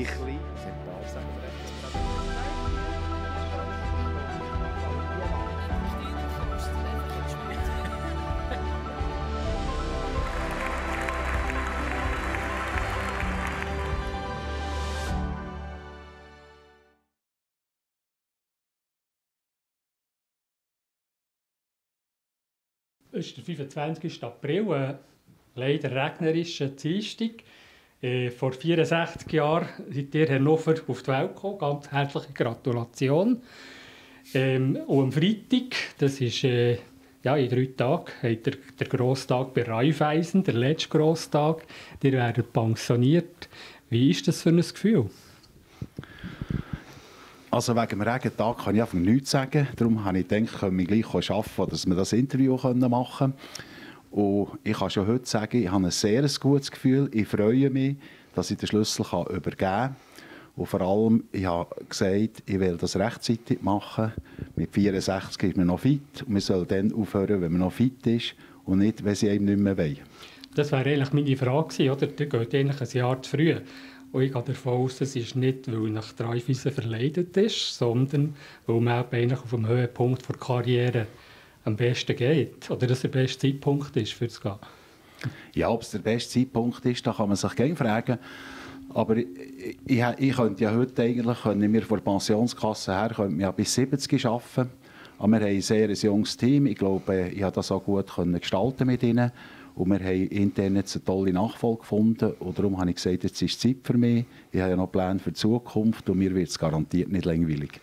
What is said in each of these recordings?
bisschen zentral sagen wir Es ist der 25. April, leider regnerischer Dienstag. Vor 64 Jahren seid ihr, Herr Noffer, auf die Welt gekommen. Ganz herzliche Gratulation. Und am Freitag, das ist in 3 Tagen, habt ihr den Grosstag bei Raiffeisen, der letzte Grosstag. Ihr werdet pensioniert. Wie ist das für ein Gefühl? Also wegen dem Regentag kann ich einfach nichts sagen. Darum habe ich gedacht, können wir gleich arbeiten, dass wir das Interview machen können. Und ich kann schon heute sagen, ich habe ein sehr gutes Gefühl. Ich freue mich, dass ich den Schlüssel übergeben kann. Und vor allem, ich habe gesagt, ich will das rechtzeitig machen. Mit 64 ist man noch fit. Und man soll dann aufhören, wenn man noch fit ist. Und nicht, wenn sie einem nicht mehr wollen. Das wäre eigentlich meine Frage gewesen, oder? Ihr geht eigentlich ein Jahr zu früh. Und ich gehe davon aus, es ist nicht, weil nach Raiffeisen verleidet ist, sondern weil man eigentlich auf dem Höhepunkt der Karriere am besten geht. Oder dass der beste Zeitpunkt ist, für das Gehen. Ja, ob es der beste Zeitpunkt ist, da kann man sich gerne fragen. Aber ich könnte ja heute eigentlich, können wir von der Pensionskasse her, könnten wir ja bis 70 arbeiten. Aber wir haben ein sehr junges Team. Ich glaube, ich habe das auch gut gestalten mit ihnen. Und wir haben intern jetzt eine tolle Nachfolge gefunden. Und darum habe ich gesagt, jetzt ist Zeit für mich. Ich habe ja noch Pläne für die Zukunft und mir wird es garantiert nicht langweilig.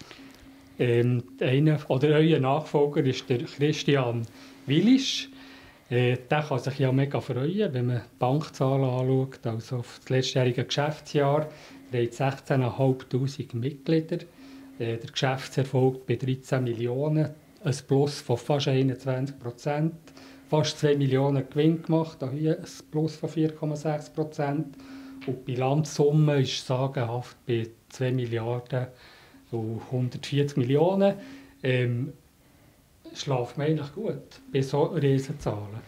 Euer Nachfolger ist der Christian Willisch. Der kann sich ja mega freuen, wenn man die Bankzahlen anschaut. Also auf das letztjährige Geschäftsjahr. Wir haben 16'500 Mitglieder. Der Geschäftserfolg bei 13 Millionen. Ein Plus von fast 21%. Fast 2 Millionen Gewinn gemacht, hier ein Plus von 4,6%. Und die Bilanzsumme ist sagenhaft bei 2 Milliarden und 140 Millionen. Schlaft man eigentlich gut bei so Riesenzahlen?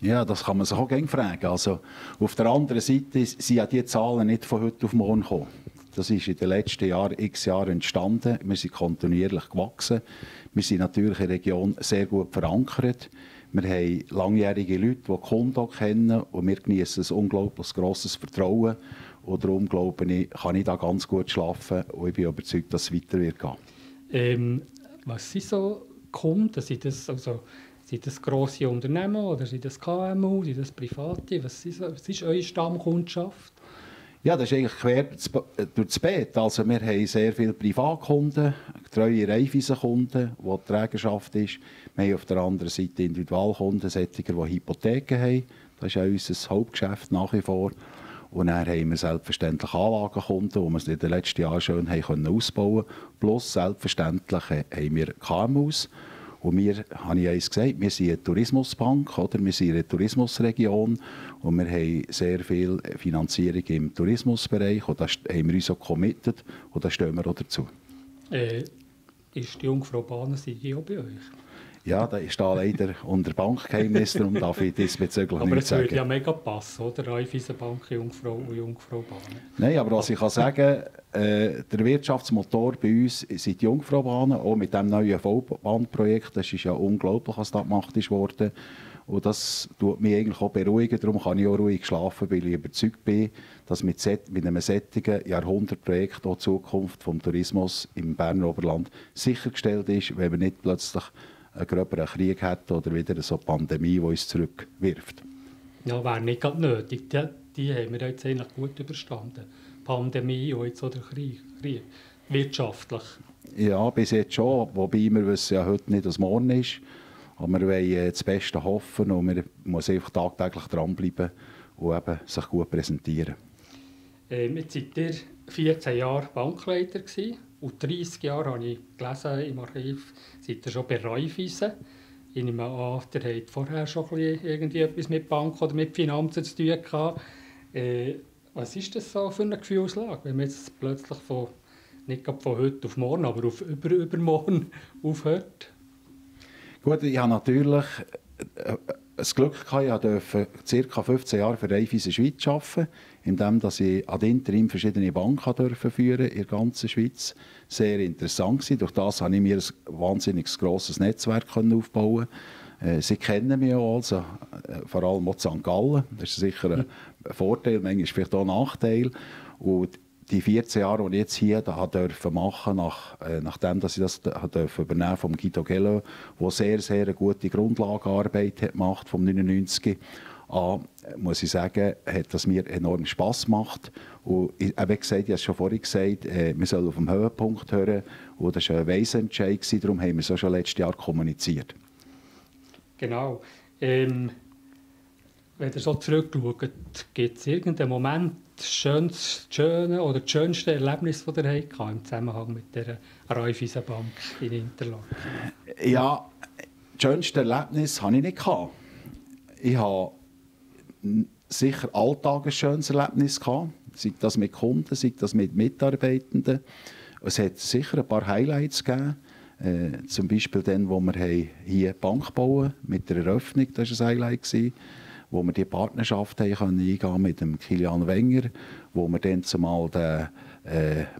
Ja, das kann man sich auch gerne fragen. Also, auf der anderen Seite sind ja die Zahlen nicht von heute auf morgen gekommen. Das ist in den letzten x Jahren entstanden. Wir sind kontinuierlich gewachsen. Wir sind natürlich in der Region sehr gut verankert. Wir haben langjährige Leute, die die Kunden kennen und wir genießen ein unglaublich grosses Vertrauen. Und darum, glaube ich, kann ich da ganz gut schlafen und ich bin überzeugt, dass es weiter wird gehen. Was sind so Kunden? Sind das grosse Unternehmen oder sind das KMU, sind das Private? Was ist eure Stammkundschaft? Ja, das ist eigentlich quer durch das Beet. Also wir haben sehr viele Privatkunden, treue Raiffeisen-Kunden, wo die Trägerschaft ist. Wir haben auf der anderen Seite Individualkunden, solche, die Hypotheken haben. Das ist auch unser Hauptgeschäft nach wie vor. Und dann haben wir selbstverständlich Anlagenkunden, die wir in den letzten Jahren schön ausbauen konnten. Plus selbstverständlich haben wir KMUs. Und wir, habe ich eins gesagt, wir sind eine Tourismusbank, oder? Wir sind eine Tourismusregion und wir haben sehr viel Finanzierung im Tourismusbereich und da haben wir uns auch committed und da stehen wir auch dazu. Ist die Jungfrau-Bahn auch bei euch? Ja, da ist da leider unter Bankgeheimnis, darum darf ich diesbezüglich nichts sagen. Aber es würde ja mega passen, oder? Raiffeisenbank, Jungfrau und Jungfrau-Bahn. Nein, aber was ich kann sagen, der Wirtschaftsmotor bei uns sind die Jungfrau-Bahnen, auch mit dem neuen V-Bahn-Projekt. Das ist ja unglaublich, was da gemacht wurde. Und das tut mich eigentlich auch beruhigen. Darum kann ich auch ruhig schlafen, weil ich überzeugt bin, dass mit einem solchen Jahrhundertprojekt auch die Zukunft des Tourismus im Berner Oberland sichergestellt ist, wenn wir nicht plötzlich einen gröberen Krieg hat oder wieder so eine Pandemie, die uns zurückwirft. Ja, wäre nicht gerade nötig. Die haben wir jetzt eigentlich gut überstanden. Pandemie und jetzt auch der Krieg. Wirtschaftlich. Ja, bis jetzt schon. Wobei wir wissen ja heute nicht, was morgen ist. Aber wir wollen das Beste hoffen und wir müssen einfach tagtäglich dranbleiben und eben sich gut präsentieren. Jetzt seid ihr 14 Jahre Bankleiter gewesen. Und 30 Jahre habe ich gelesen im Archiv, seid ihr schon bei Raiffeisen. Ich nehme an, ihr habt vorher schon irgendwie etwas mit Bank oder mit Finanzen zu tun gehabt. Was ist das so für eine Gefühlslage, wenn man jetzt plötzlich nicht von heute auf morgen, aber auf übermorgen aufhört? Gut, ich habe natürlich das Glück gehabt, ich durfte ca. 15 Jahre für Raiffeisen Schweiz arbeiten, indem ich ad interim verschiedene Banken führen in der ganzen Schweiz. Sehr interessant gewesen. Durch das konnte ich mir ein wahnsinnig grosses Netzwerk aufbauen. Sie kennen mich auch, also, vor allem auch St. Gallen. Das ist sicher ein Vorteil, manchmal vielleicht auch ein Nachteil. Und die 14 Jahre, die ich jetzt hier machen durfte, nachdem ich das übernehmen von Guido Gello, der sehr, sehr gute Grundlagenarbeit hat gemacht vom 99 an, muss ich sagen, hat das mir enorm Spass gemacht. Und ich habe es schon vorhin gesagt, wir sollen auf dem Höhepunkt hören. Und das war ein weiser Entscheid, darum haben wir es auch schon letztes Jahr kommuniziert. Genau. Wenn ihr so zurückschaut, gibt es irgendeinen Moment, das schöne oder das schönste Erlebnis, das ihr hattet im Zusammenhang mit der Raiffeisen Bank in Interlaken? Ja, das schönste Erlebnis hatte ich nicht. Ich hatte sicher alltag ein schönes Erlebnis gehabt, sei das mit Kunden, sei das mit Mitarbeitenden. Es hat sicher ein paar Highlights gegeben. Zum Beispiel dann, wo wir hier die Bank bauen mit der Eröffnung, das war ein Highlight, wo wir die Partnerschaft eingehen mit dem Kilian Wenger, wo wir dann zumal den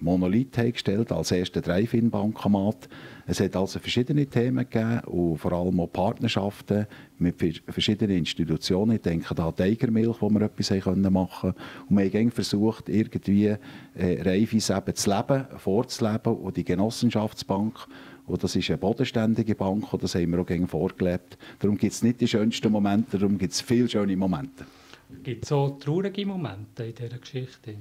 Monolith gestellt als ersten Drive-In-Bankomat. Es hat also verschiedene Themen gegeben und vor allem auch Partnerschaften mit verschiedenen Institutionen. Ich denke da an die Eigermilch, wo wir etwas machen konnten. Und wir haben versucht, irgendwie Raiffeisen eben zu leben, vorzuleben und die Genossenschaftsbank. Und das ist eine bodenständige Bank und das haben wir auch gerne vorgelebt. Darum gibt es nicht die schönsten Momente, darum gibt es viele schöne Momente. Gibt es so traurige Momente in dieser Geschichte?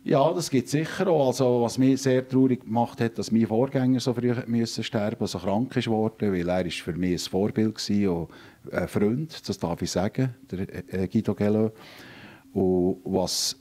Ja, das gibt es sicher auch. Also, was mich sehr traurig gemacht hat, dass mein Vorgänger so früh musste sterben, also krank geworden, weil er ist für mich ein Vorbild war und ein Freund, das darf ich sagen, der Guido Gello. Und was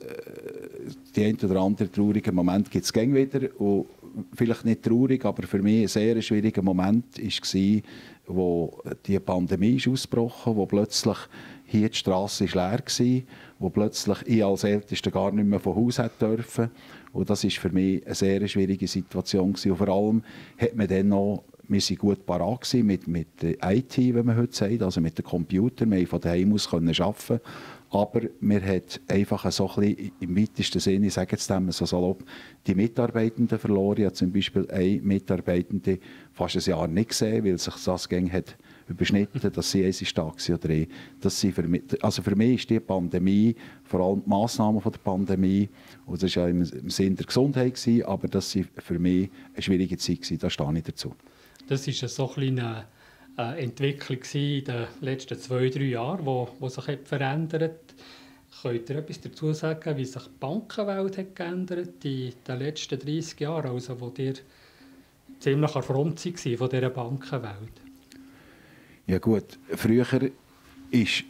die ein oder andere traurige Moment gibt es gern wieder. Und vielleicht nicht traurig, aber für mich ein sehr schwieriger Moment war, wo die Pandemie ist ausgebrochen, wo plötzlich hier die Strasse leer war, wo plötzlich ich als Ältester gar nicht mehr von Haus durfte. Und das war für mich eine sehr schwierige Situation. Und vor allem hat man dann noch, wir waren gut parat mit der IT, wie man heute sagt, also mit den Computern. Wir konnten von daheim aus arbeiten. Aber wir haben einfach so ein bisschen im weitesten Sinne, ich sage jetzt dem so salopp, die Mitarbeitenden verloren. Ich habe zum Beispiel eine Mitarbeitende fast ein Jahr nicht gesehen, weil sich das hat überschnitten, dass sie eins stark war oder ich. Das sind für mich ist die Pandemie, vor allem die Massnahmen der Pandemie, und das war ja im Sinne der Gesundheit, aber das war für mich eine schwierige Zeit, da stehe ich dazu. Das war so ein eine Entwicklung in den letzten 2-3 Jahren, die sich verändert hat. Könnt ihr etwas dazu sagen, wie sich die Bankenwelt hat geändert in den letzten 30 Jahren, also wo ihr ziemlich an der Front war von dieser Bankenwelt? Ja gut, früher ist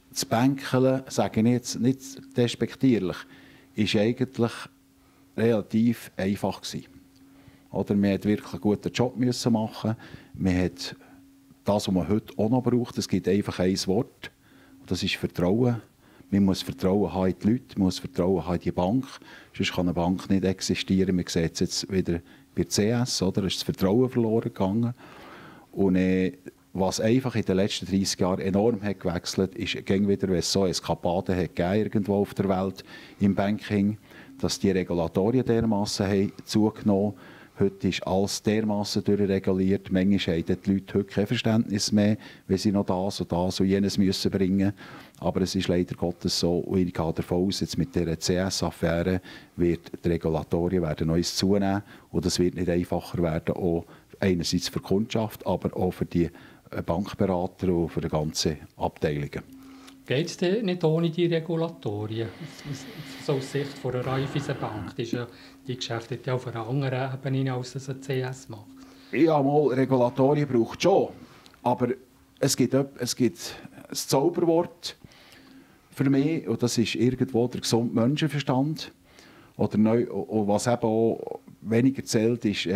das Bänkeln, sage ich jetzt nicht despektierlich, ist eigentlich relativ einfach gewesen. Oder man musste wirklich einen guten Job machen. Man hat das, was man heute auch noch braucht. Es gibt einfach ein Wort. Und das ist Vertrauen. Man muss Vertrauen haben in die Leute, man muss Vertrauen haben in die Bank. Sonst kann eine Bank nicht existieren. Man sieht es jetzt wieder bei CS, oder? Da ist das Vertrauen verloren gegangen. Und was einfach in den letzten 30 Jahren enorm hat gewechselt, ist wieder, wenn es so Eskapaden hat gegeben, irgendwo auf der Welt im Banking, dass die Regulatorien dermassen zugenommen haben. Heute ist alles dermassen durchreguliert. Manchmal haben die Leute heute kein Verständnis mehr, wenn sie noch das und jenes müssen bringen. Aber es ist leider Gottes so, und ich gehe davon aus, jetzt mit dieser CS-Affäre wird die Regulatorien werden uns zunehmen und es wird nicht einfacher werden, auch einerseits für die Kundschaft, aber auch für die Bankberater und für die ganzen Abteilungen. Geht es denn nicht ohne die Regulatorien? So aus Sicht von einer Raiffeisen Bank, die Geschäfte ja auf einer anderen Ebene, als das ein CS macht. Ja, mal, Regulatorien braucht schon. Aber es gibt ein Zauberwort für mich, und das ist irgendwo der gesunde Menschenverstand. Oder und was eben auch weniger zählt, ist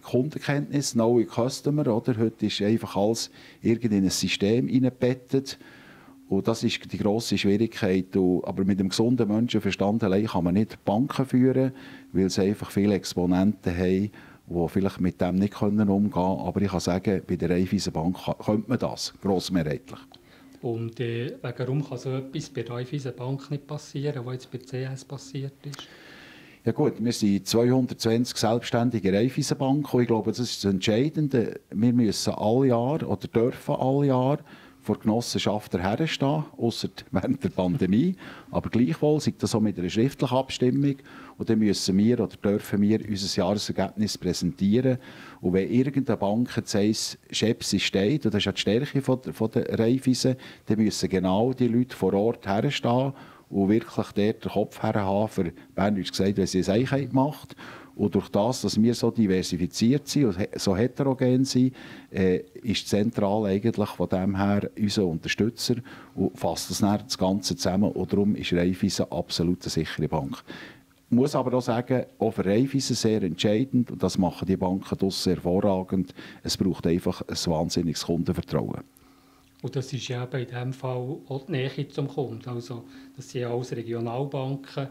Kundenkenntnis, Neue Customer. Oder? Heute ist einfach alles in ein System eingebettet. Und das ist die grosse Schwierigkeit. Aber mit dem gesunden Menschenverstand allein kann man nicht Banken führen, weil sie einfach viele Exponenten haben, die vielleicht mit dem nicht umgehen können. Aber ich kann sagen, bei der Raiffeisenbank könnte man das, grossmehrheitlich. Und warum kann so etwas bei der Raiffeisenbank nicht passieren, was jetzt bei der CS passiert ist? Ja gut, wir sind 220 selbstständige Raiffeisenbanken und ich glaube, das ist das Entscheidende. Wir müssen alle Jahre oder dürfen alle Jahre vor der Genossenschaft herstehen, ausser während der Pandemie. Aber gleichwohl sei das auch mit einer schriftlichen Abstimmung. Und dann müssen wir oder dürfen wir unser Jahresergebnis präsentieren. Und wenn irgendeine Bank jetzt heisst, Schepsi steht, und das ist ja die Stärke von der Raiffeisen, dann müssen genau die Leute vor Ort herstehen und wirklich dort den Kopf herhaben, für Berndeutsch gesagt, wenn sie es eigentlich gemacht. Und durch das, dass wir so diversifiziert sind und so heterogen sind, ist zentral eigentlich von dem her unser Unterstützer und fasst das Ganze zusammen. Und darum ist Raiffeisen absolut eine sichere Bank. Ich muss aber auch sagen, auch für Raiffeisen sehr entscheidend, und das machen die Banken draussen hervorragend, es braucht einfach ein wahnsinniges Kundenvertrauen. Und das ist ja in diesem Fall auch die Nähe zum Kunden. Also, das sind ja alles Regionalbanken.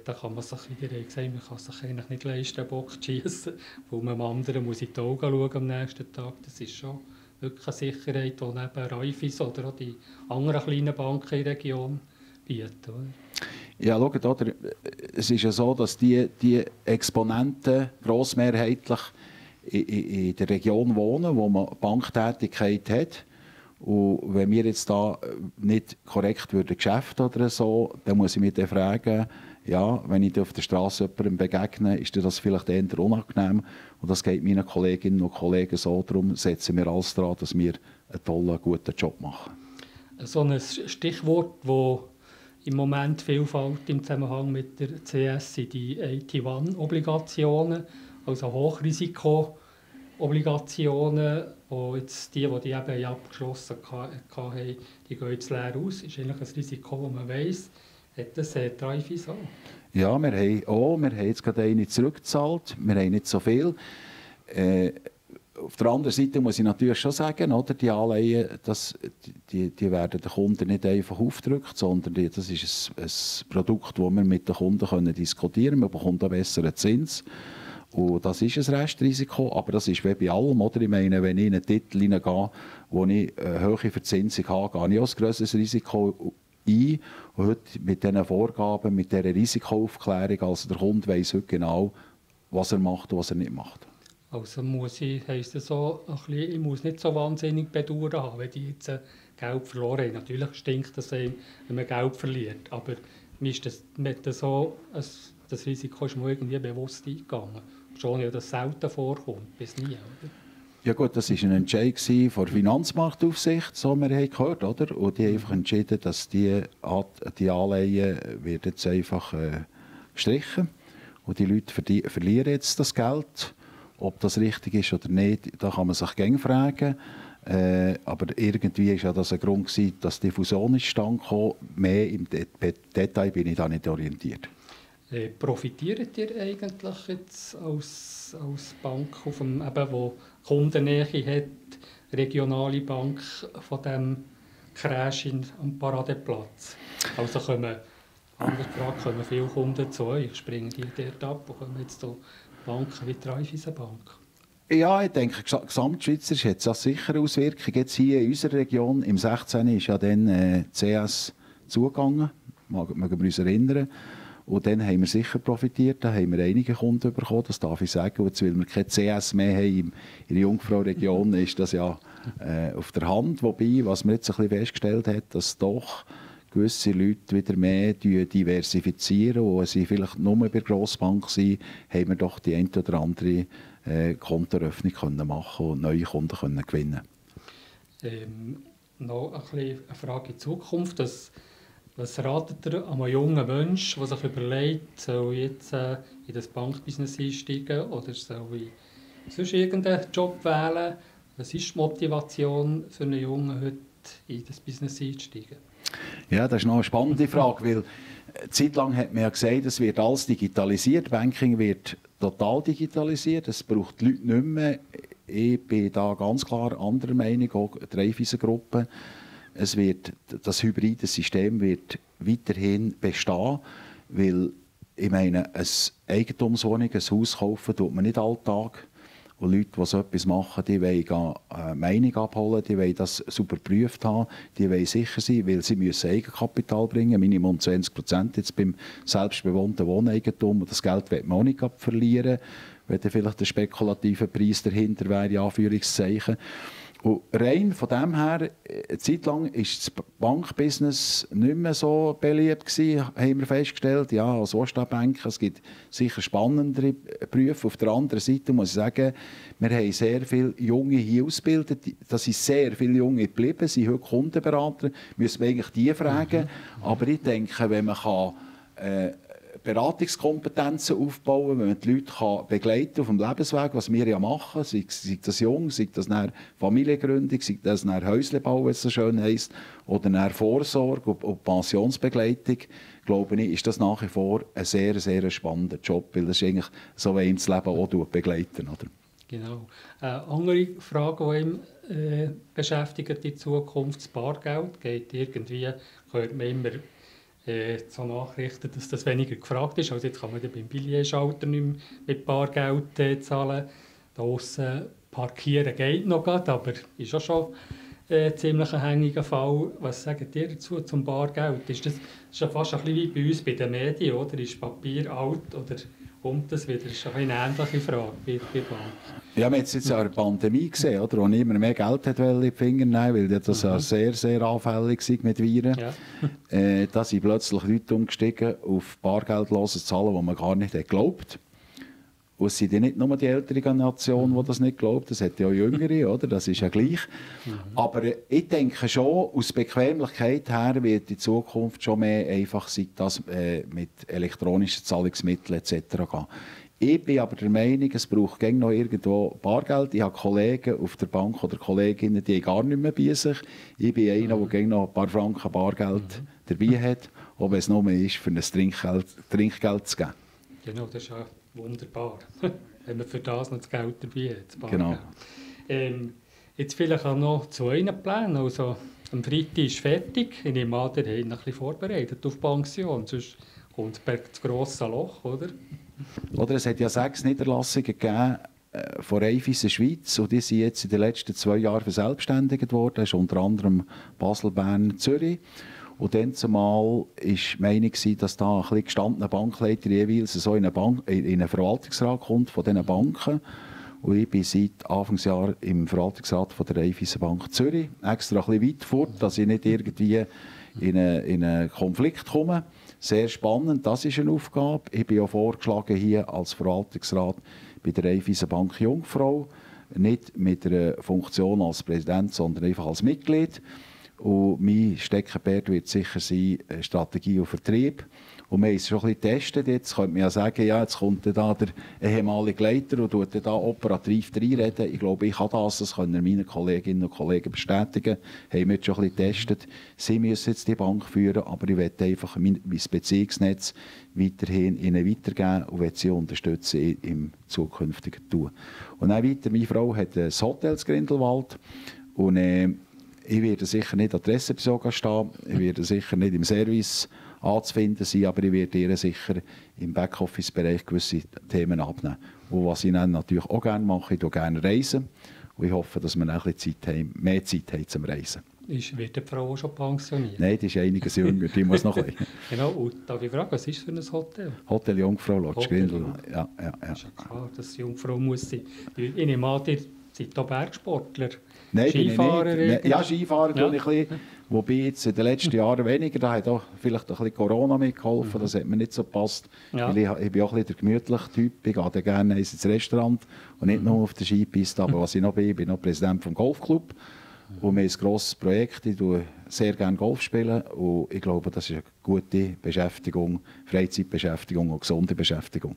Da kann man sich, wie ihr gesagt, man kann sich eigentlich nicht leisten, einen Bock zu schiessen, weil man dem anderen muss in die Augen schauen am nächsten Tag. Das ist schon wirklich eine Sicherheit, die neben Raiffeisen oder auch die anderen kleinen Banken in der Region bieten. Oder? Ja, schaut, oder? Es ist ja so, dass die Exponenten grossmehrheitlich in der Region wohnen, wo man Banktätigkeit hat. Und wenn wir jetzt da nicht korrekt Geschäft oder so, dann muss ich mich dann fragen, ja, wenn ich auf der Straße jemandem begegne, ist das vielleicht eher unangenehm. Und das geht meinen Kolleginnen und Kollegen so. Darum setzen wir alles daran, dass wir einen tollen, guten Job machen. So ein Stichwort, das im Moment Vielfalt im Zusammenhang mit der CS sind die AT1-Obligationen, also Hochrisiko-Obligationen, wo jetzt die eben abgeschlossen haben, die gehen jetzt leer aus. Das ist eigentlich ein Risiko, das man weiss. Hat das die Raiffeisen auch? Ja, wir haben jetzt gerade eine zurückgezahlt. Wir haben nicht so viel. Auf der anderen Seite muss ich natürlich schon sagen, oder, die Anleihen, die werden den Kunden nicht einfach aufgedrückt, sondern das ist ein Produkt, das wir mit den Kunden diskutieren können. Man bekommt einen besseren Zins. Und das ist ein Restrisiko, aber das ist wie bei allem. Oder? Ich meine, wenn ich in einen Titel hineingehe, wo ich eine hohe Verzinsung habe, gehe ich auch ein grosses Risiko ein. Und heute mit diesen Vorgaben, mit dieser Risikoaufklärung, also der Kunde weiss heute genau, was er macht und was er nicht macht. Also heisst das so, ich muss nicht so wahnsinnig Bedauern haben, wenn die jetzt Geld verloren haben. Natürlich stinkt das, wenn man Geld verliert, aber mir ist das Risiko ist mir irgendwie bewusst eingegangen. Schon ja, das selten vorkommt, bis nie. Oder? Ja gut, das war ein Entscheid von der Finanzmarktaufsicht, so wir haben gehört, oder? Und die haben einfach entschieden, dass die Anleihen wird jetzt einfach gestrichen und die Leute verlieren jetzt das Geld. Ob das richtig ist oder nicht, da kann man sich gerne fragen. Aber irgendwie war ja das ein Grund gewesen, dass die Fusion zustande kam. Mehr im Detail bin ich da nicht orientiert. Profitiert ihr eigentlich jetzt als Bank, wo Kundennähe hat, regionale Bank, von diesem Crash am Paradeplatz? Also kommen viele Kunden zu euch, springen die dort ab und kommen jetzt zu Banken wie die Raiffeisenbank? Ja, ich denke, gesamtschweizerisch hat es sicher Auswirkungen. Jetzt hier in unserer Region, im 16. ist ja dann CS zugegangen, mögen wir uns erinnern. Und dann haben wir sicher profitiert, da haben wir einige Kunden bekommen, das darf ich sagen. Und jetzt, weil wir keine CS mehr haben in der Jungfrau-Region, ist das ja auf der Hand. Wobei, was man jetzt ein bisschen festgestellt hat, dass doch gewisse Leute wieder mehr diversifizieren. Und wenn sie vielleicht nur bei der Grossbank sind, haben wir doch die eine oder andere Kontoeröffnung machen und neue Kunden können gewinnen. Noch eine Frage in die Zukunft. Was ratet ihr einem jungen Menschen, der sich überlegt, soll ich jetzt in das Bankbusiness einsteigen oder soll ich sonst irgendeinen Job wählen? Was ist die Motivation für einen Jungen, heute in das Business einzusteigen? Ja, das ist noch eine spannende Frage, weil zeitlang hat man ja gesagt, es wird alles digitalisiert, Banking wird total digitalisiert, es braucht die Leute nicht mehr. Ich bin da ganz klar anderer Meinung, auch die Raiffeisen-Gruppe. Das hybride System wird weiterhin bestehen, weil ich meine, eine Eigentumswohnung, ein Haus kaufen, tut man nicht alltag. Und Leute, die so etwas machen, die wollen eine Meinung abholen, die wollen das super geprüft haben, die wollen sicher sein, weil sie müssen Eigenkapital bringen, Minimum 20% jetzt beim selbstbewohnten Wohneigentum. Und das Geld will man auch nicht verlieren, wenn dann vielleicht der spekulative Preis dahinter wäre, in Anführungszeichen. Und rein von dem her, eine Zeit lang war das Bankbusiness nicht mehr so beliebt gewesen, haben wir festgestellt. Ja, als Ostbank, es gibt sicher spannendere Berufe. Auf der anderen Seite muss ich sagen, wir haben sehr viele Junge hier ausgebildet. Da sind sehr viele Junge geblieben, sind heute Kundenberater. Müssen wir eigentlich die fragen. Aber ich denke, wenn man Beratungskompetenzen aufbauen, wenn man die Leute begleiten auf dem Lebensweg, was wir ja machen, sei das jung, sei das nach Familiengründung, sei das nach Häuslebau, wie es so schön heisst, oder nach Vorsorge und Pensionsbegleitung, glaube ich, ist das nach wie vor ein sehr, sehr spannender Job, weil das ist eigentlich so, wie ihm das Leben auch begleiten, oder? Genau. Andere Frage, die ihn beschäftigt in Zukunft, das Bargeld, geht irgendwie, hört man immer so Nachrichten, dass das weniger gefragt ist. Also jetzt kann man beim Billetschalter nicht mehr mit Bargeld zahlen. Da aussen parkieren geht noch, aber ist auch schon ziemlich ein hängender Fall. Was sagt ihr dazu zum Bargeld? Ist das ja fast ein bisschen wie bei uns bei den Medien, oder? Ist Papier alt oder kommt das wieder? Das ist eine ähnliche Frage bei Bank. Ja, wir haben jetzt ja eine Pandemie gesehen, oder, wo niemand mehr Geld hat in die Finger nehmen, weil das ja sehr, sehr anfällig war mit Viren. Ja. Da sind plötzlich Leute umgestiegen auf bargeldlose Zahlen, die man gar nicht geglaubt hat. Und es sind ja nicht nur die ältere Generation, die das nicht glaubt, das hat ja auch Jüngere, oder? Das ist ja gleich. Aber ich denke schon, aus Bequemlichkeit her wird in Zukunft schon mehr einfach sein, das mit elektronischen Zahlungsmitteln etc. gehen. Ich bin aber der Meinung, es braucht noch irgendwo Bargeld. Ich habe Kollegen auf der Bank oder Kolleginnen, die gar nicht mehr bei sich. Ich bin einer, der noch ein paar Franken Bargeld dabei hat, ob es nur ist, für ein Trinkgeld zu geben. Genau, das ist ja wunderbar, wenn man für das noch das Geld dabei hat. Das genau. Jetzt vielleicht auch noch zu euren Plänen. Also, am Freitag ist fertig. Ich nehme an, ihr habt ein bisschen vorbereitet auf die Pension. Sonst kommt das grosse Loch, oder? Oder es hat ja 6 Niederlassungen gegeben von Raiffeisen Schweiz und die sind jetzt in den letzten 2 Jahren verselbstständigt worden. Das ist unter anderem Basel, Bern, Zürich. Und dann zumal war die Meinung, dass da ein bisschen gestandener Bankleiter jeweils so in einen Verwaltungsrat kommt von diesen Banken. Und ich bin seit Anfangsjahr im Verwaltungsrat von der Raiffeisen Bank Zürich. Extra ein bisschen weit fort, dass ich nicht irgendwie in einen Konflikt komme. Sehr spannend, das ist eine Aufgabe. Ich bin ja vorgeschlagen hier als Verwaltungsrat bei der Raiffeisen Bank Jungfrau. Nicht mit einer Funktion als Präsident, sondern einfach als Mitglied. Und mein Steckenpferd wird sicher sein, Strategie und Vertrieb. Und wir haben es schon ein bisschen getestet. Jetzt könnte man ja sagen, ja, jetzt kommt da der ehemalige Leiter und tut da operativ reinreden. Ich glaube, ich kann das können meine Kolleginnen und Kollegen bestätigen. Haben wir jetzt schon ein bisschen getestet. Sie müssen jetzt die Bank führen, aber ich möchte einfach mein Beziehungsnetz weiterhin ihnen weitergeben und will sie unterstützen im zukünftigen Tun. Und dann weiter, meine Frau hat ein Hotel in Grindelwald und ich werde sicher nicht an der Adresse stehen, ich werde sicher nicht im Service anzufinden sein, aber ich werde ihr sicher im Backoffice-Bereich gewisse Themen abnehmen. Und was ich dann natürlich auch gerne mache, ich gerne reisen. Und ich hoffe, dass wir dann ein bisschen mehr Zeit haben zum Reisen. Wird die Frau auch schon pensioniert? Nein, die ist einiges jünger, die muss noch ein bisschen. Genau, und darf ich fragen, was ist für ein Hotel? Hotel Jungfrau, Lodge Grindel. Ja. Ist ja klar, dass Jungfrau muss sein. Ich nehme an, ihr seid hier Bergsportler. Nein, Skifahrer? Nicht. Ja, Skifahrer tue ich ein bisschen. Wobei jetzt in den letzten Jahren weniger. Da hat auch vielleicht ein bisschen Corona mitgeholfen. Das hat mir nicht so gepasst. Ja. Weil ich bin auch ein bisschen der gemütliche Typ. Ich gehe gerne ins Restaurant und nicht nur auf der Skipiste. Aber was ich noch bin noch Präsident des Golfclub. Und wir haben ein grosses Projekt. Ich spiele sehr gerne Golf spielen. Und ich glaube, das ist eine gute Beschäftigung, Freizeitbeschäftigung und gesunde Beschäftigung.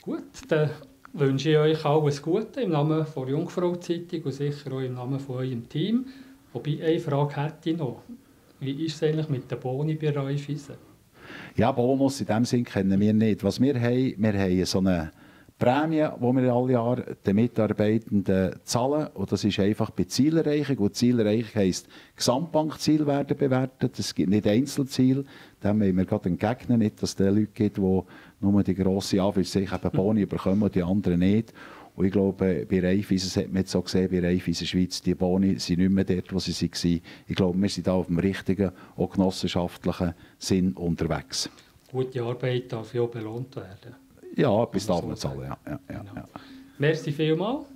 Gut, dann wünsche ich euch alles Gute im Namen der Jungfrau-Zeitung und sicher auch im Namen von eurem Team. Wobei, eine Frage hätte ich noch. Wie ist es eigentlich mit den Boni bei Raiffeisen? Ja, Bonus in dem Sinn kennen wir nicht. Was wir haben so eine Prämie, die wir alle Jahre den Mitarbeitenden zahlen. Und das ist einfach bei Zielerreichung. Und Zielerreichung heisst, Gesamtbankziele werden bewertet. Es gibt nicht Einzelziele. Dem wollen wir gerade entgegnen, nicht, dass es Leute gibt, die nur die grosse Anführungszeichen eben Boni bekommen und die anderen nicht. Und ich glaube, bei Raiffeisen, das hat man jetzt so gesehen, bei Raiffeisen Schweiz, die Boni sind nicht mehr dort, wo sie waren. Ich glaube, wir sind da auf dem richtigen, auch genossenschaftlichen Sinn unterwegs. Gute Arbeit darf ja auch belohnt werden. Ja, etwas darf man zahlen, ja. Genau. Merci vielmals,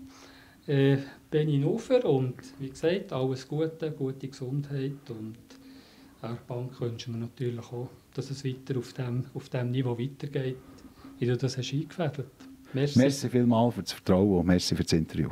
Benny Nufer, und wie gesagt, alles Gute, gute Gesundheit, und der Bank wünschen wir natürlich auch, dass es weiter auf dem Niveau weitergeht, wie du das hast eingefädelt. Merci vielmals für das Vertrauen und merci für das Interview.